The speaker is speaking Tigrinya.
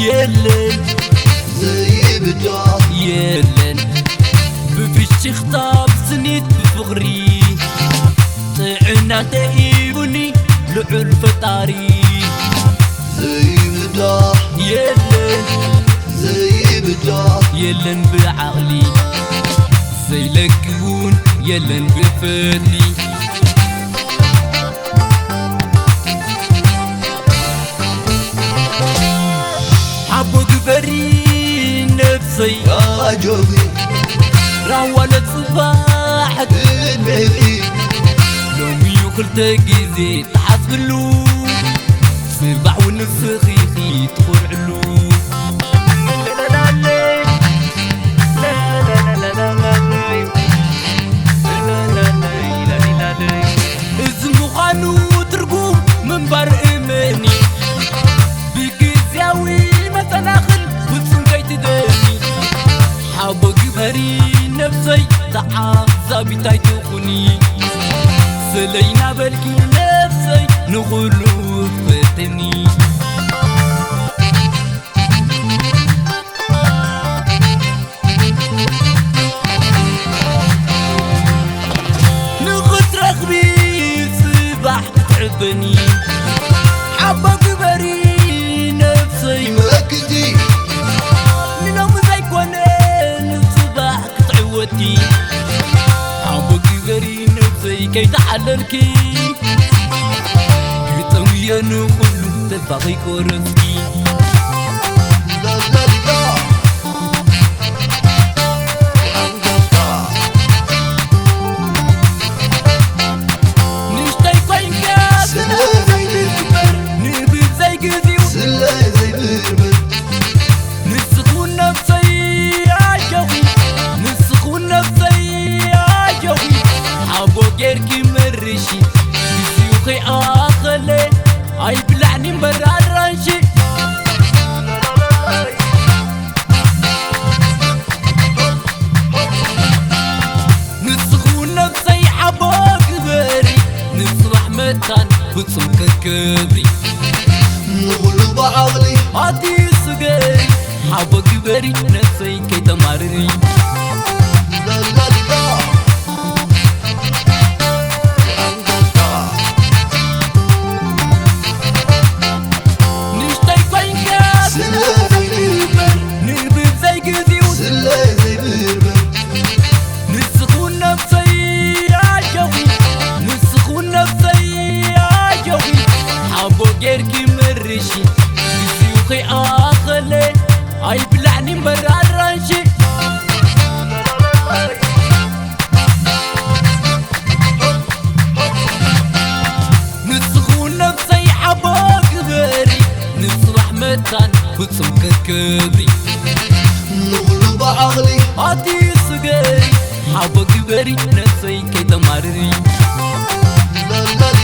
የለን ዘይብዳ የለን ብፍሽኽታ ብስኒት ብፍቕሪ ጥዕና ተሂቡኒ ልዑል ፈጣሪ ዘይብዳ የለን ዘይብዳ የለን ብዓቕሊ ዘይለግውን የለን ብፍትሊ ሓቦ ግበሪ ነብሰይ ኣጆኺ ራዋ ለጽባሕ ቅድሚዒ ሎሚ ዩ ክልተ ግዜ ትሓስብሉ ጽባሕ ውን ንስኺ ኢኺ ትኾርዕሉ እዚ ምዃኑ ትርጉም ምንባር እመኒ ብግዝያዊ መሰናኽል ፍጹም ከይትደኒ ሓቦ ግበሪ ነብሰይ ተዓዛቢት ኣይትኹኒ ስለይ ናበልኪ ነብሰይ ንኹሉ ፈተኒ ንኽትረኽቢ ጽባሕ ክትዕበኒ ሓባ ግበሪ ነብሰይ መለክቲ ንሎሚ ዘይኮነ ንጽባሕ ክትዕወቲ ሓቦ ግበሪ ነብሰይ ከይተዓለልኪ ግጠምዮ ንኹሉ ተስፋ ከይቆረጽኪ ንእሽተይ ኮይንካ ስለ ዘይብርበር ንብብ ዘይግዚኡ ስለ ዘይብርበር ንስኹን ነብሰይ ኣጆኺ ንስኹን ነብሰይ ኣጆኺ ሓቦ ጌርኪ መርሺ ንስዩ ከይኣኸለ ኣይብላዕኒ እምበር ኣራንሺ ንስኹ ነብሰይ ሓቦ ግበሪ ንጽባሕ መታን ፍጹም ከክብሪ ንኹሉ ብዓቕሊ ኣትዩ ስገሪ ሓቦ ግበሪ ነብሰይ ከይተማርሪ ላላላ ንእሽተይ ኮይንካ ስለ ዘይብርበር ንብብ ዘይግዚኡ ስለ ዘይብርበር ንስኹን ነብሰይ ኣጆኺ ንስኹን ነብሰይ ኣጆኺ ሓቦ ጌርኪ መርሺ ንስዩ ከይኣኸለ ኣይብላዕኒ እምበር ኣራንሺ ንስኹ ነብሰይ ሓቦ ግበሪ ንጽባሕ መታን ፍጹም ከክብሪ ንኹሉ ብዓቕሊ ኣትዩ ስገሪ ሓቦ ግበሪ ነብሰይ ከይተማርሪ ላላላ